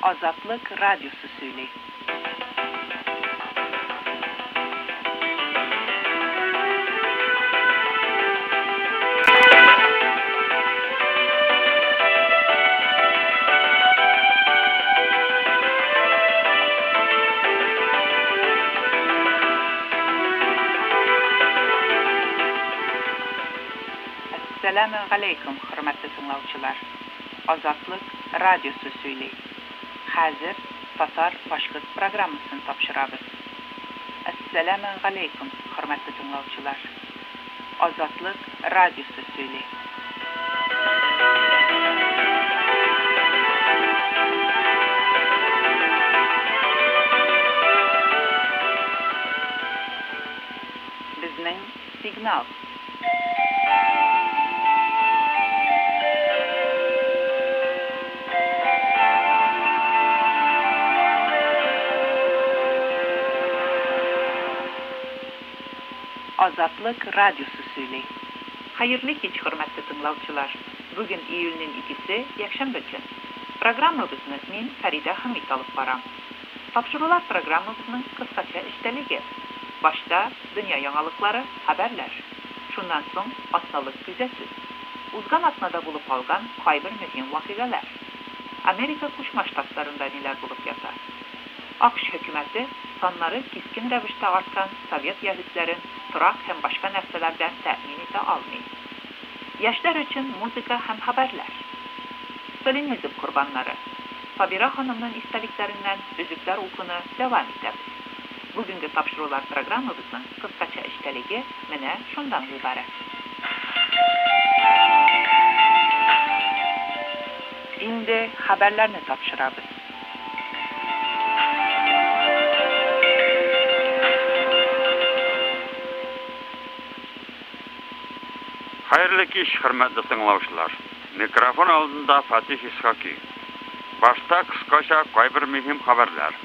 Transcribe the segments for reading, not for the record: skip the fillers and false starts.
Азатлык радиосы сөйли. Әссәламү галәйкүм, хөрмәтле тыңлаучылар. Азатлык радиосы сөйли. Хәзер татар-башкорт программасын тапшырабыз. Әссәламү галәйкүм, хөрмәтле тыңлаучылар. Азатлык радиосы сөйли. Безнең сигнал. Азатлык радиосы сөйли. Хәерле кич, хөрмәтле тыңлаучылар. Бүген июльнең икесе, якшәмбе көн. Программабызны мин, Фәридә Хәмит алып барам. Тапшырулар программабызның кыскача эчтәлеге. Башта дөнья яңалыклары, хәбәрләр. Шуннан соң атналык күзәтү. Узган атнада булып алган кайбер мөһим вакыйгалар. Америка Кушма Штатларында ниләр булып ята? АКШ хөкүмәте саннары кискен рәвештә арткан совет яһүдләрен торак һәм башка нәрсәләр белән тәэмин итә алмый. Яшьләр өчен музыка һәм хәбәрләр. Сталинизм корбаннары. Сабира ханымның истәлекләреннән өзекләр укуны дәвам итәбез. Бүгенге тапшырулар программабызның кыскача эчтәлеге менә шундан гыйбарәт. Инде хәбәрләрне тапшырабыз. Хәерле кич, хөрмәтле тыңлаучылар. Микрофон алдында Фатих Исхаки. Башта кыскача кайбер мөһим хәбәрләр.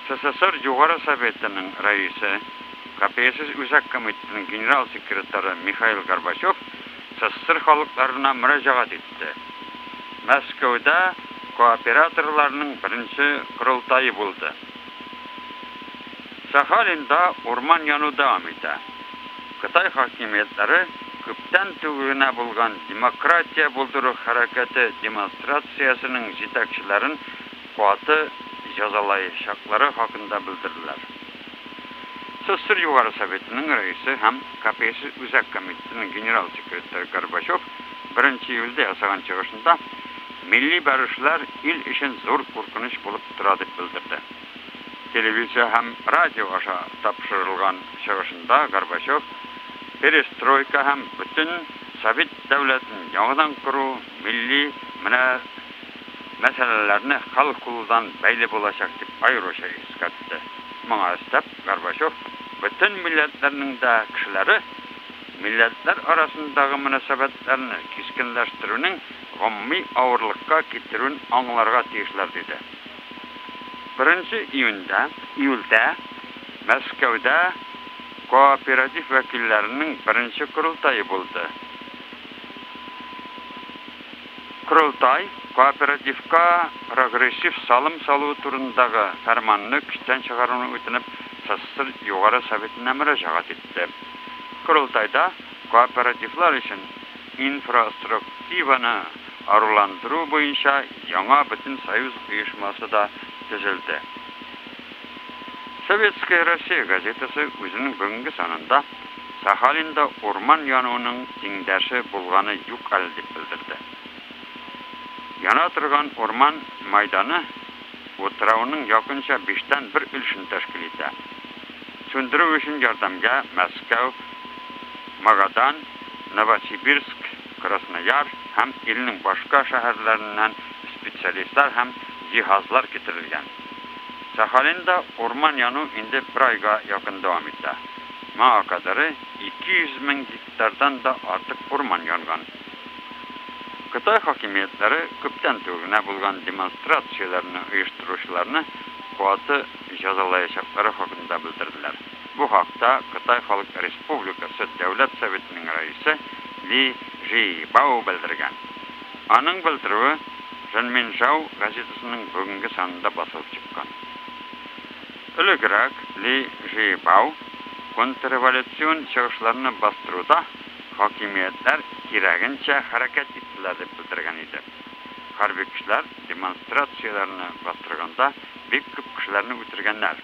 СССР Югары Советының рәисе, КПСС Үзәк комитетының генерал секретаре Михаил Горбачев СССР халыкларына мөрәҗәгать итте. Мәскәүдә кооператорларның беренче корылтае булды. Сахалинда урман яну дәвам итә. Кытай хакимиятләре күптән түгел генә булган демократия булдыру хәрәкәте демонстрациясенең җитәкчеләрен каты җәзалаячаклары хакында белдерделәр. СССР Югары Советының рәисе һәм КПСС Үзәк комитетының генерал секретаре Горбачев 1 июльдә ясаган чыгышында милли бәрелешләр ил өчен зур куркыныч булып тора дип белдерде. Телевизия һәм радио аша тапшырылган чыгышында Горбачев перестройка һәм бөтен совет дәүләтен яңадан кору милли менә мәсьәләләрне хәл кылудан бәйле булачак дип аеруча искәртте. Моңа өстәп Горбачев бөтен милләтләрнең дә кешеләре милләтләр арасындагы мөнәсәбәтләрне кискенләштерүнең гомуми авырлыкка китерүен аңларга тиешләр диде. 1 июньдә, июльдә Мәскәүдә кооператив вәкилләренең беренче корылтае булды. Корылтай кооперативка прогрессив салым салу турындагы фәрманны көчтән чыгаруны үтенеп СССР Югары Советына мөрәҗәгать итте. Корылтайда кооперативлар өчен инфраструктураны аруландыру буенча яңа бөтенсоюз оешмасы да төзелде. Советская Россия газетасы үзенең бүгенге санында Сахалинда урман януының тиңдәше булганы юк әле дип белдерде. Яна торган урман мәйданы утрауның якынча 1/5 өлешен тәшкил итә. Сүндерү өчен ярдәмгә Мәскәү, Магадан, Новосибирск, Краснояр һәм илнең башка шәһәрләреннән специалистлар һәм җиһазлар китерелгән. Сахалинда урман яну инде бер айга якын дәвам итә. Моңа кадәре 200 мең гектардан да артык урман янган. Кытай хакимиятләре күптән түгел генә булган демонстрацияләрне оештыручыларны каты җәзалаячаклары хакында белдерделәр. Бу хакта Кытай Халык Республикасы Дәүләт Советының рәисе Ли Жибао белдергән. Аның белдерүе Ренминжау газетасының бүгенге санында басылып чыккан. Элегрәк Ли Жибау контрреволюцион чыгышларны бастыруда хакимиятләр кирәгенчә хәрәкәт иттеләр дип белдергән иде. Хәрби көчләр демонстрацияләрне бастырганда бик күп кешеләрне үтергәннәр.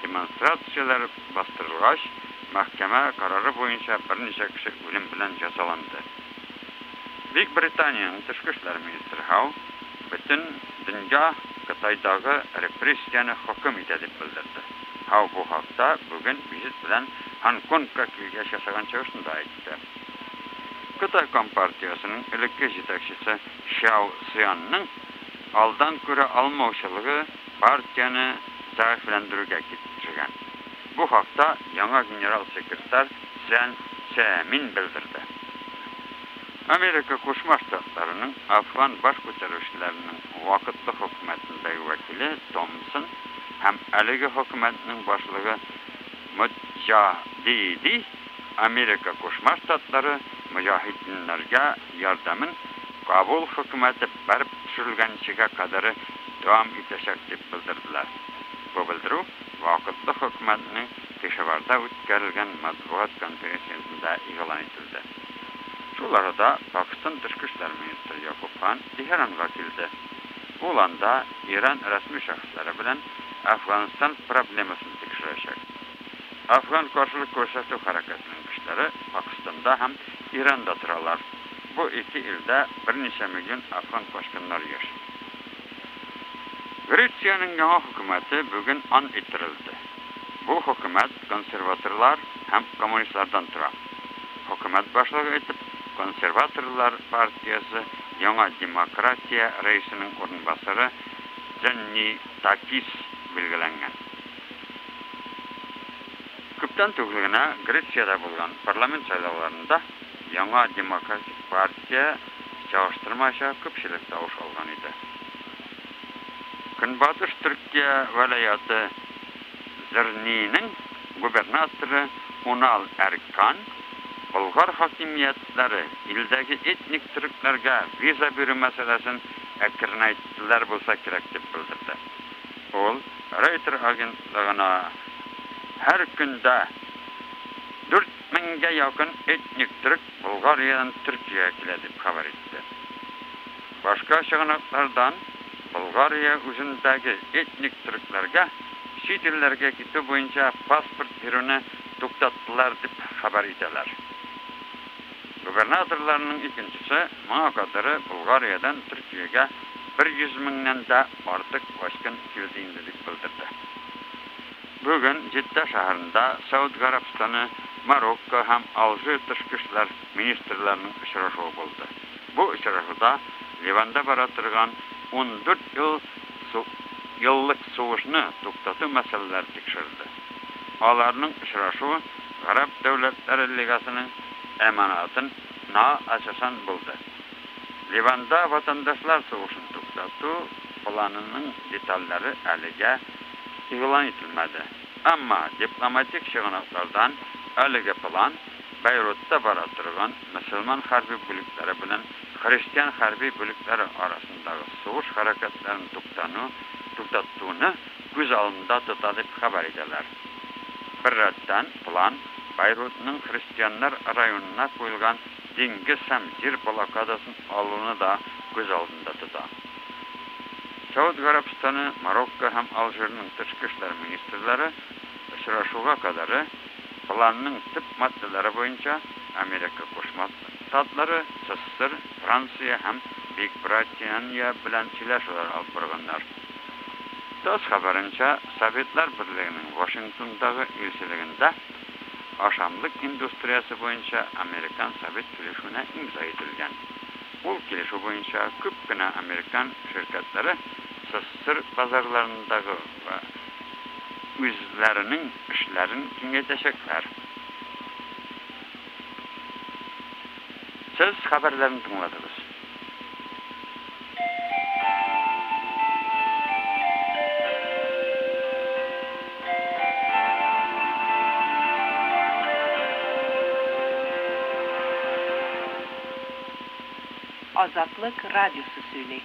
Демонстрацияләр бастырылгач, мәхкәмә карары буенча берничә кеше үлем белән җәзаланды. Бөек Британиянең тышкы эшләр министры Хау бөтен дөнья Кытайдагы репрессияне хөкем итә дип белдерде. Хау бу хакта бүген визит белән Һонконгка килгәч ясаган чыгышында әйтте. Кытай Компартиясенең элекке җитәкчесе Шяо Цзянның алдан күрә алмаучылыгы партияне зәгыйфьләндерүгә китергән. Бу хакта яңа генерал секретарь Цзян Цзэмин белдерде. Америка Кушма Штатларының Әфган баш күтәрүчеләренең вакытлы хөкүмәтендәге вәкиле Томпсон һәм әлеге хөкүмәтнең башлыгы Моджадиди Америка Кушма Штатлары мөҗаһидиннәргә ярдәмен Кабул хөкүмәте бәреп төшерелгәнчегә кадәре дәвам итәчәк дип белдерделәр. Бу белдерү вакытлы хөкүмәтнең Пешаварда үткәрелгән матбугат конференциясендә игълан ителде. Шул арада Пакстан тышкы эшләр министры Якуб Хан Тегеранга килде. Ул анда Иран рәсми шәхесләре белән Әфганстан проблемасын тикшерәчәк. Әфган каршылык күрсәтү хәрәкәтенең көчләре Пакстанда һәм Иранда торалар. Бу ике илдә берничә миллион әфган качкыннары яши. Грециянең яңа хөкүмәте бүген ан иттерелде. Бу хөкүмәт консерваторлар һәм коммунистлардан тора. Хөкүмәт башлыгы итеп консерваторлар партиясе Яңа демократия рәисенең урынбасары Дзаннитакис билгеләнгән. Күптән түгел генә Грециядә булган парламент сайлауларында Яңа демократик партия чагыштырмача күпчелек тавыш алган иде. Көнбатыш Төркия вәлаяте Зернинең губернаторы Унал Әркан Болгар хакимиятләре илдәге этник төрекләргә виза бирү мәсьәләсен әкренәйттеләр булса кирәк дип белдерде. Ул Рейтер агентлыгына һәр көндә 4 меңгә якын этник төрек Болгариядән Төркиягә килә дип хәбәр итте. Башка чыганаклардан Болгария үзендәге этник төрекләргә чит илләргә китү буенча паспорт бирүне туктаттылар дип хәбәр итәләр. Губернаторларның икенчесе моңа кадәре Болгариядән Төркиягә 100 меңнән дә артык качкын килде инде дип белдерде. Бүген Җиддә шәһәрендә Сауд Гарәбстаны, Марокко һәм Алжир тышкы эшләр министрларының очрашуы булды. Бу очрашуда Ливанда бара торган 14 ел еллык сугышны туктату мәсьәләләре тикшерелде. Аларның очрашуы Гарәп дәүләтләре лигасының әманатын на асасан булды. Ливанда ватандашлар сугышын туктату планының детальләре әлегә игълан ителмәде. Әмма дипломатик чыганаклардан әлеге план Бәйрутта бара торган мөселман хәрби бүлекләре белән христиан хәрби бүлекләре арасындагы сугыш хәрәкәтләрен туктану туктатуны күз алдында тота дип хәбәр итәләр. Беррәттән план Байрутның христианнар районына куелган диңгез һәм җир блокадасын алуны да күз алдында тота. Сауд Гарәбстаны, Марокко һәм Алжирның тышкы эшләр министрлары очрашуга кадәре планның төп маддәләре буенча Америка Кушма Штатлары, СССР, Франция һәм Бөекбритания белән сөйләшүләр алып барганнар. ТАСС хәбәренчә, Советлар Берлегенең Вашингтондагы илчелегендә ашамлык индустриясе буенча американ-совет килешүенә имза ителгән. Ул килешү буенча күп кенә американ ширкәтләре СССР базарларындагы үзләренең эшләрен киңәйтәчәкләр. Сез хәбәрләрне тыңладыгыз. Азатлык радиосы сөйли.